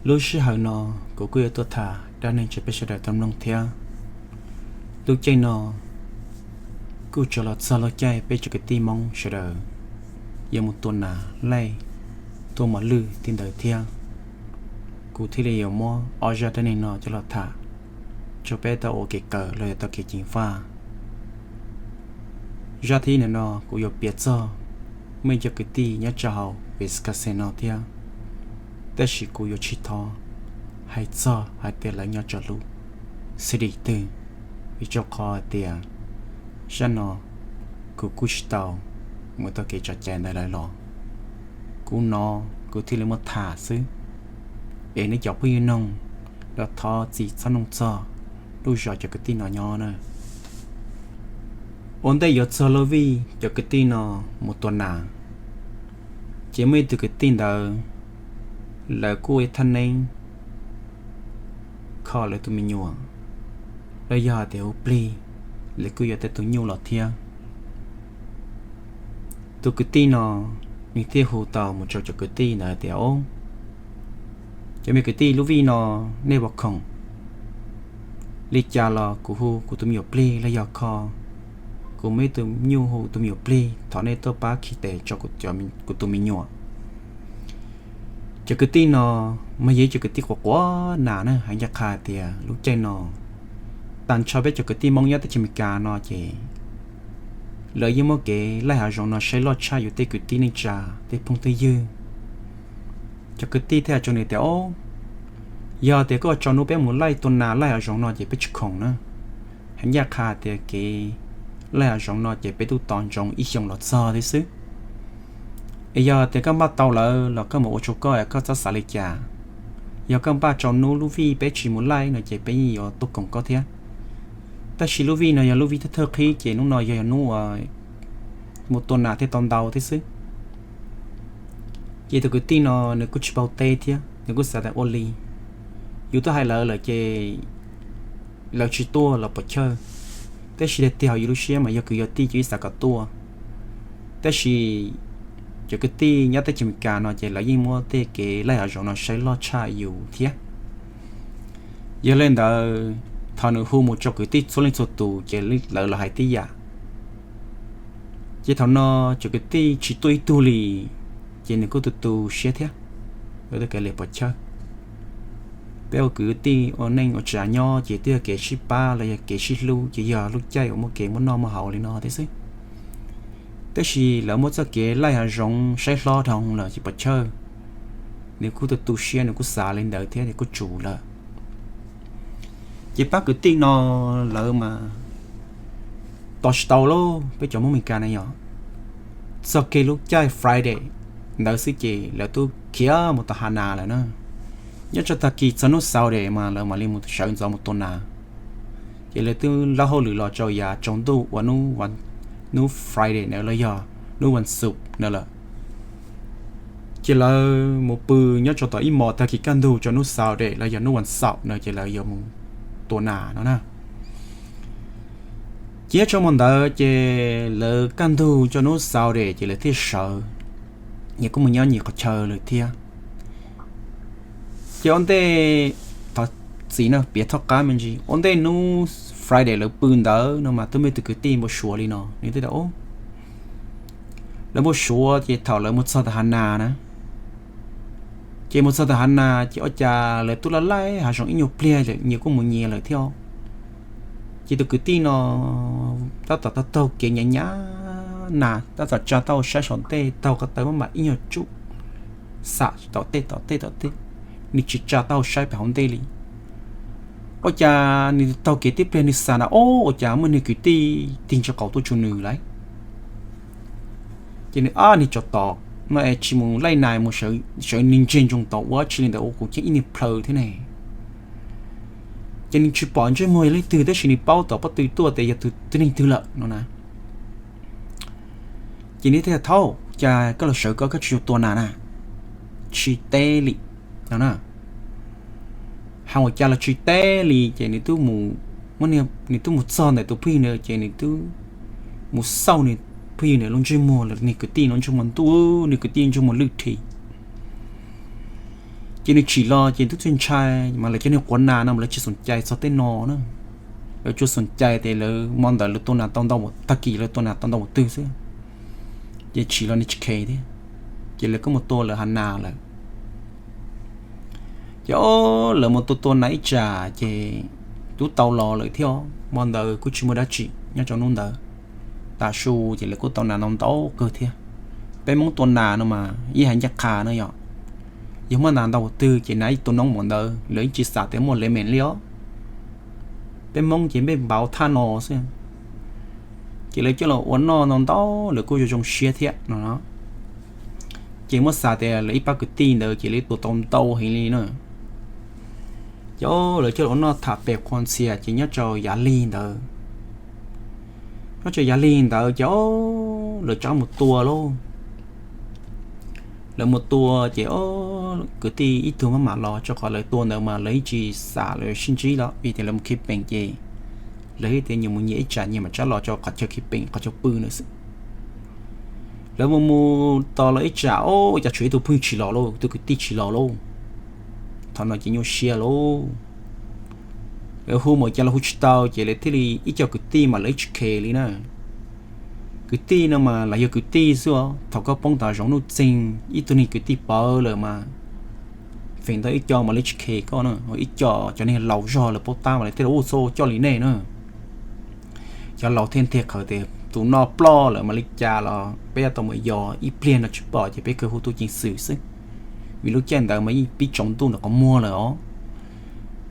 Lub sij hawm no kuv kuj yuav tuaj tham dab neeg rau peb sawv daws tau mloog thiab. Lub caij no kuj tso los txog lub caij peb cov kwv tij Hmoob sawv daws yuav mus tua nas laij, tua mos lwj tej ntawd thiab. Kuv thiaj li yuav muab ob zaj dab neeg no coj los tham rau peb tau ua kev kawm los yog tau kev ceev faj. Zaj thib ib no kuv yuav piav txog muaj ib cov kwv tij nyob rau hauv Wisconsin no thiab, tab sis kuv yuav tsis thov hais txog hais tias lawv nyob rau lub city twg, vim rau qhov hais tias zaj no kuv kuj tsis tau mus tau kev tso cai ntawm lawv los. Kuv hnov kuv thiaj li muab tham xwb, es nej cov phooj ywg mloog los thov txim txhob mloog txog lub zos cov kwv tij no nyob na. Ua ntej yuav txog lub vij cov kwv tij no mus tua nas, ces muaj ib tug kwv tij ntawd, lawv kuj ua ib thaj neeb kho lawv tus me nyuam, los yog tias hu plig, lawv kuj yuav tej tus nyuj los thiab. Tus kwv tij no nws thiaj hu tau mus rau cov kwv tij ntawd tias, Cov me kwv tij, lub vij no nej puas khoom? Li cas los kuv hu kuv tus me nyuam plig los yog kho kuv muaj ib tus nyuj hu tus me nyuam plig, thov nej tuaj pab khi tes rau kuv tus me nyuam. Cov kwv tij no mas yog ib cov kwv tij quav quav nas na, hais ncaj qha tias lub caij no tag nrho peb cov kwv tij Hmoob nyob teb chaws Amelikas no ces lawv yeej muab kev laij hav zoov no saib loj tshaj yus tej kwv tij neej tsa, tej phooj tej ywg. Cov kwv tij thiaj hais rau nws tias, Yog tias koj tso hnub peb mus laij tua nas laij hav zoov no ces peb tsis khoom na. Hais ncaj qha tias kev laij hav zoov no ces peb twb tos ntsoov ib xyoos los txog thiab xwb. Es yog tias koj npaj tau lawm los koj mus ua rau koj, koj txhob xav li cas. Yog koj npaj rau hnub lub vij peb tsis mus laij no ces peb yeej yuav tuaj koom koj thiab. Tab sis lub vij no yog lub vij thawj thawj qhib ces hnub no yog hnub uas mus tua nas thiaj tau ntau thiab xwb. Ces tus kwv tij no nws kuj tsis paub teb thiab, nws kuj xav tias ua li yus twb hais lawv lawm ces lawv tsis tuaj los pom chawj. Tab sis tiag tiag hauv yus lub siab mas yog kwv yog tij ces yeej xav kom tuaj. Tab sis cov kwv tij nyob teb chaws Amelikas no ces lawv yeej muab tej kev laij hav zoov no saib loj tshaj yus thiab. Yog li ntawd, thaum nws hu mus rau kwv tij txhua leej txhua tus ces lawv los hais tib yam. Ces thaum no cov kwv tij tsis tuaj ib tug li, ces nws kuj tu tu siab thiab. Ua tau kev li pom chawj, peb ua kwv tij ua neej ua tsav nyob ces twb yog kev sib pab los yog kev sib hlub ces yog lub caij uas muaj kev muaj noj muaj haus li no thiab xwb. Tab sis lawv muab txoj kev laij hav zoov saib hlob dhau lawm ces pom chawj, nws kuj tu tu siab, nws kuj xav li ntawd thiab, nws kuj tsum lawm. Ces pab kwv tij no lawv mas tos tsis tau lauj, peb cov Hmoob Amelikas na yog, txog kiag lub caij Friday ntawd xwb ces lawv twb khiav mus tom hav nas lawm na. Nyob rau tag kis txog hnub Saturday mas lawv mam li mus sawv ntxov mus tua nas. Ces lawv twb laub hauj lwm los rau yav tsaus ntuj uas hnub Friday na los yog hnub vas xuv na lawm. Ces lawv mus pw nyob rau tom ib hmos tag kis kaj ntug rau hnub Saturday los yog hnub vas xaum na ces lawv yuav mus tua nas no na. Ces nyob rau hmo ntawd ces lawv kaj ntug rau hnub Saturday ces lawv thiaj sawv, ces kuj mus nyob ncig qhov chaw lawm thiab. Ces ua ntej, thov txim no piav thoj qab me ntsis, ua ntej hnub Friday lawv pw ntawd no mas twb muaj tus kwv tij npau suav li no, nws thiaj tias, lawv npau suav ces thaum lawv mus txog tom hav nas na, ces mus txog tom hav nas ces ua cas lawv twb los laij hav zoov ib nyuag pliag lawm, nyias kuj mus nyias lawm thiab. Ces tus kwv tij no tab tom taug taug kev nyav nyav nas, tab tom tsa taub hau saib saum ntej, taug ko taw maj mam ib nyuag tsub, xam tom tej tom tej tom tej, nws tsis tsa taub hau saib pem hauv ntej li. Ua cas nws taug kev tib pliag nws xav na, o, ua cas muaj niag kwv tij tig ntsia qaum tuaj tsuas nws lawm. Ces nws, ab, niag tsov tom no es tsis mus laij nas mus sawv niag ntseg ntsoog tod ua tsi li ntawd, ua kuv ceeb ib niag plhaw thiab ne. Ces nws tsis pom ntsej muag yog leej twg tab sis nws paub tom pob tw tuaj tias yog tus tib neeg twg lawm no na. Ces nws thiaj thaub, cas koj los sawv koj, koj tsis yuav tua nas na? Tsis teb li no na. Hais ua cas los tsis teb li ces nws twb mus, nws twb mus txog ntawm tus phooj ywg na ces nws twb mus xauj nws phooj ywg na lub ntsej muag, niag kwv tij no ntsej muag ntuj, niag kwv tij ntsej muag lwj thi. Ces nws tsim los ces tub txawj ntshai mas lawv cov neeg quav nas no mas lawv tsis xom cai txog tej no na. Lawv tsuas xom cai tias lawv hmo ntawd lawv tua nas tau ntau, tag kis lawv tua nas tau ntau mus twg xwb, ces tsim los nws tsis khev thiab. Ces lawv kuj mus tua lawv hav nas lawm. Ces o, lawv mus tua tua nas ib tsam ces tub tau los lawm thiab. Hmo ntawd kuj tsis muaj dab tsi nyob rau hnub ntawd. Tav su ces lawv kuj tau nas ntau ntau kawg thiab. Peb Hmoob tua nas no mas ib hais ncaj qha no yog, yog muaj nas ntau mus twg ces nas ib tua noob mus ntawd lawv yeej tsis xav tias muaj lev meem li os. Peb Hmoob ces peb npau thaj no xwb. Ces lawv coj los ua noj ntau ntau lawv kuj zoo zoo siab thiab no. Ces muab xav tias lawv ib pab kwv tij ntawd ces lawv tua tau ntau heev li na. Ces lawv coj los ua noj tham pem qhua ntxhias ces nyob rau yav lig ntawd, nyob rau yav lig ntawd ces o, lawv rov mus tua lauj. Lawv mus tua ces o, kwv tij ib tug maj mam los rau qhov lawv tua ntawd mas lawv yeej tsis xav lawv sib ntsib los vim tias lawv mus khi peem ces lawv thiaj tias nyias mus nyias ib tsam nyias mam rov los rau qhov chaw khi peem qhov chaw pw na xwb. Lawv mus mus tos los ib tsam o, cas tshuav ib tug pheej tsis los lauj, tus kwv tij tsis los lauj. Thaum no ces nyuaj siab lauj. Lawv hu mus cas los hu tsis tau ces lawv thiaj li ib co kwv tij mas lawv yeej tsis khev li na. Kwv tij no mas los yog kwv tij xwb os, thaum koj poob tom hav zoov nuj txeeg ib tug neeg kwv tij pawv lawm mas feem ntau ib co mas lawv tsis khev koj na, ib co cov neeg laus zog lawv paub tab mas lawv thiaj li ua txhua coj li nej na. Cov laus thiaj nthe qhawv tias tus no ploj lawm mas li cas los peb yuav tau mus yos, ib pliag no tsis pom ces peb kawg hu tub ceev xwm xwb, vim lub caij ntawd mas yeej pib tsaus ntuj ntawm qhov muag lawm os.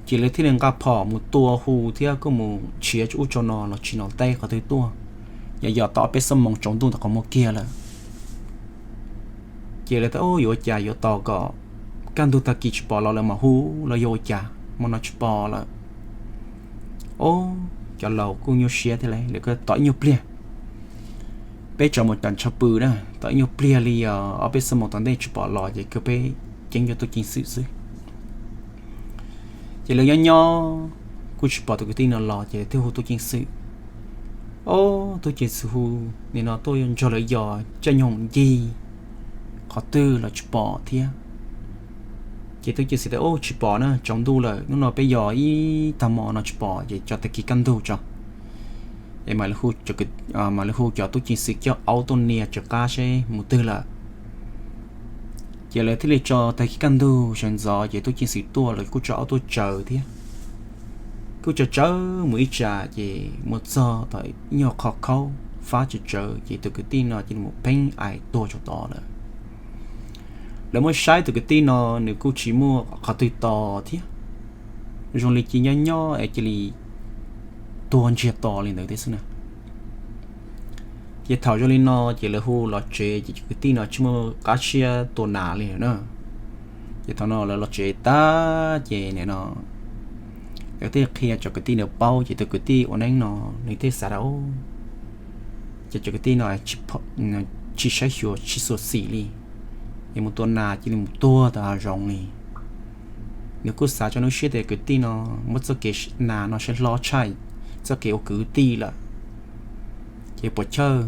Ces lawv thiaj li nqa phom mus tua hu thiab kuj mus tshiav ub tsau no los tsis hnov teb qhov twg tuaj, yog yos tau ob peb xuab moos tsaus ntuj ntawm qhov muag kiag lawm. Ces lawv tias yuav ua cas yuav tos kom kaj ntug tag kis tsis pom los lawv mam hu los yog ua cas hmo no tsis pom lawm. O, cov laus kuj nyuaj siab thiab lawv kuj tos ib nyuag pliag, peb tso mus tom ntshav pw na, tos ib nyuag pliag li ob peb xuab moos tom ntej tsis pom los ces kawg peb ceev yuav tub ceev xwm xwb. Ces lawv nyob nyob kuj tsis pom tus kwv tij no los ces thiaj hu tub ceev xwm. O, tub ceev xwm hu, nim no tuaj nrog lawv yos caij nyoog ncig qhov twg los tsis pom thiab. Ces tub ceev xwm tias tsis pom na, tsaus ntuj lawm, hnub no peb yos ib tag hmo no tsis pom ces tso tag kis kaj ntug tso. Es mam li hu cov tub ceev xwm coj aub tuaj nias tsawv qab seb mus twg lawm. Ces lawv thiaj li tso tag kis kaj ntug sawv ntxov ces tub ceev xwm tuaj lawv kuj tso aub tuaj tsaws thiab. Kuj tsaws tsaws mus ib tsam ces mus txog tom ib nyuag qhov khaub fab tsawv tsawv ces tus kwv tij no cia li mus pheeb ais tuag tsaus tod lawm. Lawv muab saib tus kwv tij no nws kuj tsis muaj qhov twg to thiab, zoo li cia nyob nyob es cia li tuag ntsiag to li ntawd thiab xwb na. Ces thaum zoo li no ces lawv hu los tsev ces cov kwv tij no tsis muaj qab siab tua nas li na. Ces thaum no lawv los tsev tag ces nim no lawv thiaj qhia cov kwv tij ntawd paub ces tus kwv tij ua neeb no nws thiaj xav tias, ces cov kwv tij no tsis saib xyuas tsis xyuam xim li, es mus tua nas cia li mus tuag tom hav zoov li. Nws kuj xav rau nws lub siab tias kwv tij no muab txoj kev nas no saib hlob tshaj txoj kev ua kwv tij lawm. Ces puas chawj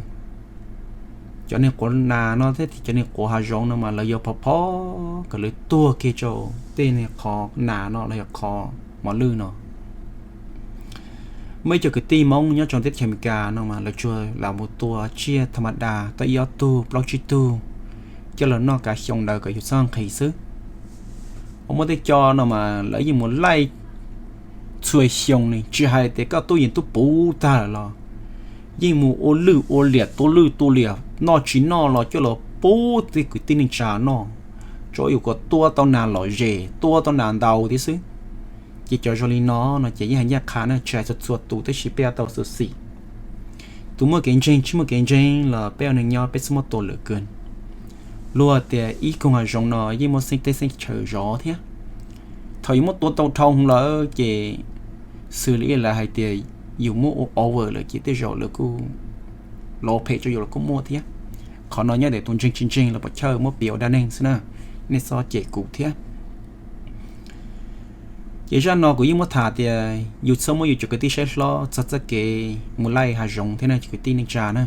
cov neeg quav nas no thiab cov neeg quav hav zoov no mas lawv yuav phov phov kom lawv tuag kiag rau tej neeg qhov nas no los yog qhov mos lwj no. Muaj ib co kwv tij Hmoob nyob rau teb chaws Amelikas no mas lawv tsuas lam mus tua tsiaj tha ma da tau ib ob tug plaub tsib tug coj los noj kav xyoo ntawd kom yus txhob nqhis xwb. Ho muaj tej co no mas lawv yeej mus laij txhua xyoo li, tsis hais tias koj tub yees tub puv tag lawm los yeej mus ua lwj ua liam, tua lwj tua liam, noj tsis noj los coj los pub tej kwv tij neej tsa noj, tsuav yus kom tua tau nas lom zem, tua tau nas ntau thiab xwb. Ces cov zoo li no no ces yeej hais ncaj qha na, tsis hais txhua txhua tus tab sis peb yuav tau xyuam xim. Tus muaj kev ntseeg tsis muaj kev ntseeg los peb ua neeg nyob peb txhob muab tua lwm kawg. Luag tias ib koog hav zoov no yeej muaj xeeb teb xeeb chaw zov thiab. Thaum yus muab tua tau dhau lawm ces xws li lawv hais tias yus muab ua over lawm ces tej zaum lawv kuj los phem rau yus los kuj muaj thiab. Qhov no nyob ntawm tus ntseeg tsis ntseeg los puas chawj muab piv ua dab neeg xwb na, nej txhob cem kuv thiab. Ces zaj no kuv yeej muab tham tias yus txhob muab yus cov kwv tij saib hlob txog txoj kev mus laij hav zoov thiab na cov kwv tij neej tsa na.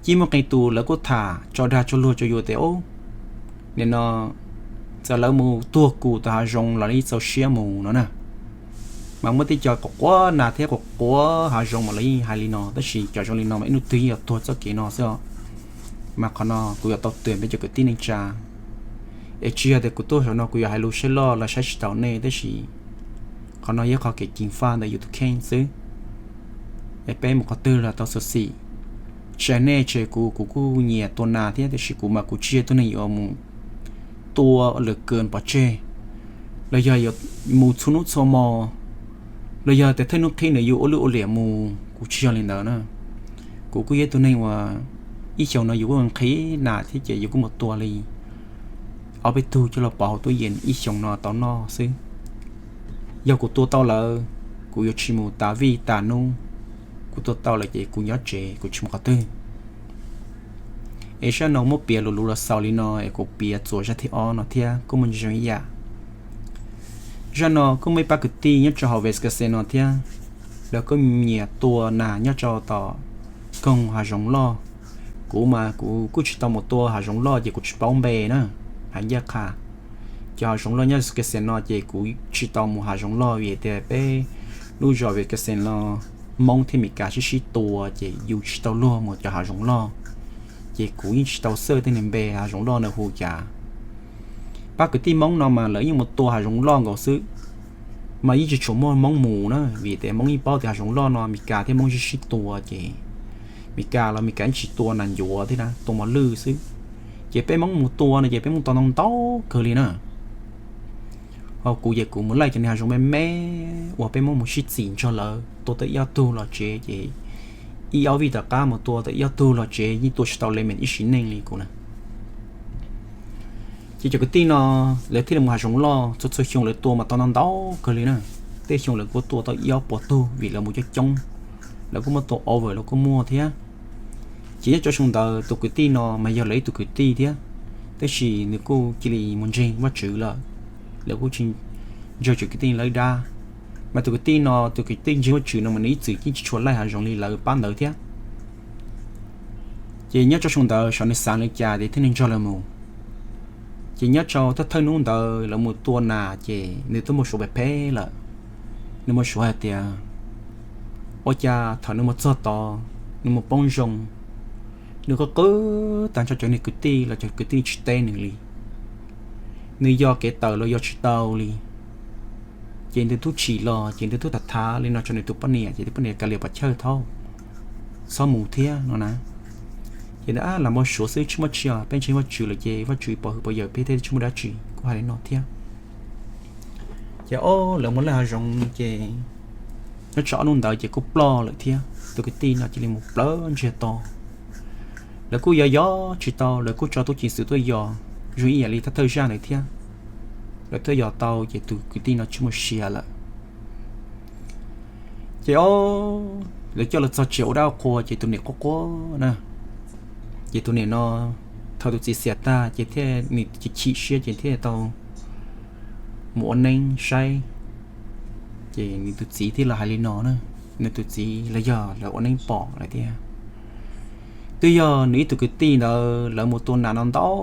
Cia muaj qee tus lawv kuj tham tso dag tso luag rau yus tias, nim no txawm lawv mus tuag kuv tau hav zoov los lawv yeej txaus siab mus no na. Mas muaj tej cov quav quav nas thiab quav quav hav zoov mas lawv yeej hais li no, tab sis cov zoo li no mas ib hnub twg yeej yuav tuag txoj kev no xwb. Mas qhov no kuv yuav tau tuam peb cov kwv tij neej tsa, es tsis yog tias kuv tuaj saum no kuv yuav hais lus saib loj los saib tsis taus nej, tab sis qhov no yog qhov kev ceev faj ntawm yus tus kheej xwb. Es peb mus qhov twg los tau xyuam xim. Tsis hais nej tsis hais kuv, kuv kuj nyiam tua nas thiab, tiam sis kuv mas kuv tsis yog tus neeg yuav mus tua lwm kws pov tseg, los yog yuav mus txhua hnub txhua hmo, los yog tias thawj hnub qhib nws yuav ua lwj ua liam mus, kuv tsis yog li ntawd na. Kuv kuj yog tus neeg uas ib xyoos no yus kuj nqhis nas thiab ces yus kuj mus tua li ob peb tug coj los pov hauv tub yees ib xyoos no tau noj xwb. Yog kuv tua tau lawm, kuv yuav tsis mus tas vij tas hnub. Kuv tua tau lawm ces kuv nyob tsev, kuv tsis mus qhov twg. Es zaj no muab piav luv luv los xaus li no, es kuv piav txuas zaj thib ob no thiab kuj muaj ntsis zoo ib yam. Zaj no kuj muaj ib pab kwv tij nyob rau hauv Wisconsin no thiab, lawv kuj nyiam tua nas nyob rau tom koog hav zoov loj. Kuv mas kuv kuj tsis tau mus tua hav zoov loj ces kuv tsis paub npe na. Hais ncaj qha, cov hav zoov loj nyob Wisconsin no ces kuv tsis tau mus hav zoov loj vim tias peb lub zos Wisconsin no Hmoob thiab Meskas sib sib tua ces yus tsis tau luag mus cov hav zoov loj. Ces kuv yeej tsis tau xav tej npe hav zoov loj na hu cas. Pab kwv tij Hmoob no mas lawv yeej mus tua hav zoov loj nkaus xwb, mas yeej tsis tshua muaj Hmoob mus na, vim tias Hmoob yeej paub tias hav zoov loj no Meskas thiab Hmoob sib sib tua ces Meskas los Meskas yeej tsis tua nas ncuav thiab na, tua mos lwj xwb. Ces peb Hmoob mus tua no ces peb Hmoob tua ntau ntau kawg li na. Ho kuv ces kuv mus laij cov niag hav zoov me me uas peb Hmoob mus sib txim nrog lawv tua tau ib ob tug los tsev ces ib ob vij tom qab mus tua tau ib ob tug los tsev yeej tua tsis tau lemon ib sim neej li kuv na. Ces cov kwv tij no lawv thiaj li mus hav zoov loj txhua txhua xyoo, lawv tua mas tau ntau ntau kawg li na. Tej xyoo lawv kuj tua tau ib ob puas tug vim lawv mus coob coob, lawv kuj muaj tua over los kuj muaj thiab. Ces nyob rau xyoo ntawd tus kwv tij no mas yog lawv ib tug kwv tij thiab, tab sis nws kuj cia li mus ntseeg Vajtswv lawm, lawv kuj tsis ntshaw cov kwv tij lawv dab. Mas tus kwv tij no, tus kwv tij ntseeg Vajtswv no mas nws ib txwm yeej tsis tshua laij hav zoov li lawv pab ntawd thiab. Ces nyob rau xyoo ntawd xyov nws xav li cas ces thiaj li nrog lawv mus. Ces nyob rau thawj thawj hnub ntawd lawv mus tua nas ces nws twb mus suav phem phem lawm. Nws mus suav hais tias ua cas thaum nws mus txog tod, nws mus poob zoo, nws qw qw tag nrho cov niag kwv tij los cov kwv tij tsis teb nws li. Nws yos kev tawm los yos tsis tau li. Ces nws twb chim los ces nws twb tham tham li no rau nws tus poj niam ces tus poj niam kav liam pov chawj thaub, txhob mus thiab no na. Ces nws, Ab, lam mus suav xwb tsis muaj tsi os, peb ntseeg Vajtswv lawm ces Vajtswv pov hwm pov yawm peb thiab tsis muaj dab tsi, kuj hais li no thiab. Ces ob lawv mus laij hav zoov ces nyob tsam ob hnub ntawd ces kuj ploj lawm thiab, tus kwv tij no cia li mus plawv ntsiag to. Lawv kuj yos yos tsis tau, lawv kuj tso tub ceev xwm tuaj yos zoo ib yam li thawj thawj zaj ntawd thiab. Lawv tuaj yos tau ces tus kwv tij no tsis muaj sia lawm. Ces ob lawv coj los txog tsev ua dab ua qhua ces tus niam quaj quaj na. Ces tus niam no thaum tus txiv xiam tag ces thiaj nws chim chim siab ces thiaj tau mus ua neeb saib. Ces nws tus txiv thiaj los hais li no na, nws tus txiv los yog lawv ua neeb pom lawm tias twb yog nws ib tug kwv tij ntawd lawv mus tua nas no ntau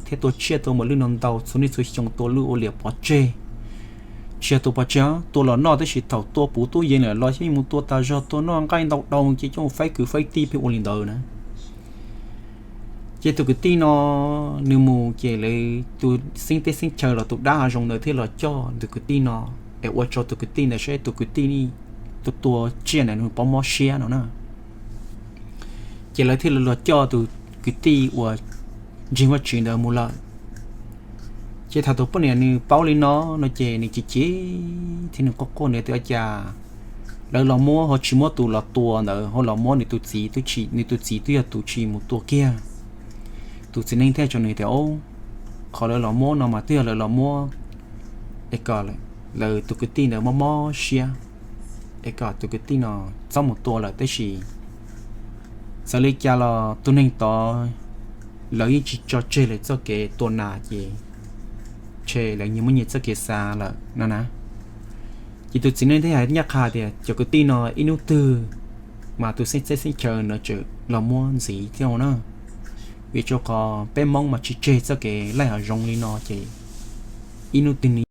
thiab tua tsiaj tua mos lwj no ntau, txhua niaj txhua xyoo tua lwj ua liam pov tseg. Tsis yog tua pov tseg, tua los noj tab sis thaum tua puv tub yees lawm los yeej mus tua tas zog, tua noj nqaij ntau dhau ces coj faib kwv faib tij pheej ua li ntawd na. Ces tus kwv tij no nws mus ces lawv tus xeeb teb xeeb chaw los tus dab hav zoov ntawd thiaj los coj tus kwv tij no, es ua rau tus kwv tij ntawd saib tus kwv tij tua tua tsiaj ntawd nws poob mob siab no na. Ces lawv thiaj li los coj tus kwv tij uas ntseeg Vajtswv ntawd mus lawm. Ces thaum tus poj niam nws paub li no, no ces nws chim chim thiab nws quaj quaj, nws tias ua cas lawv los muab ho tsis muab tus los tua ntawd, ho los muab nws tus txiv, nws tus txiv twb yog tus tsis mus tua kiag. Tus txiv neej thiaj teb nws tias, Qhov lawv los muab no mas twb yog lawv los muab es kom lawv tus kwv tij ntawd mob mob siab, es kom tus kwv tij no txhob mus tua lawm, tab sis txawm li cas los tus neeg tod lawv yeej tsis tso tseg lawv txoj kev tua nas ces tshe lawv nyias muaj nyias txoj kev xav lawm no na. Ces tus txiv neej thiaj hais ncaj qha tias cov kwv tij no ib hnub twg mas tus xeeb teb xeeb chaw no tseem los muab ntxiv thiab na. Vim rau qhov peb Hmoob mas tsis tseg txoj kev laij hav zoov li no ces ib hnub twg nws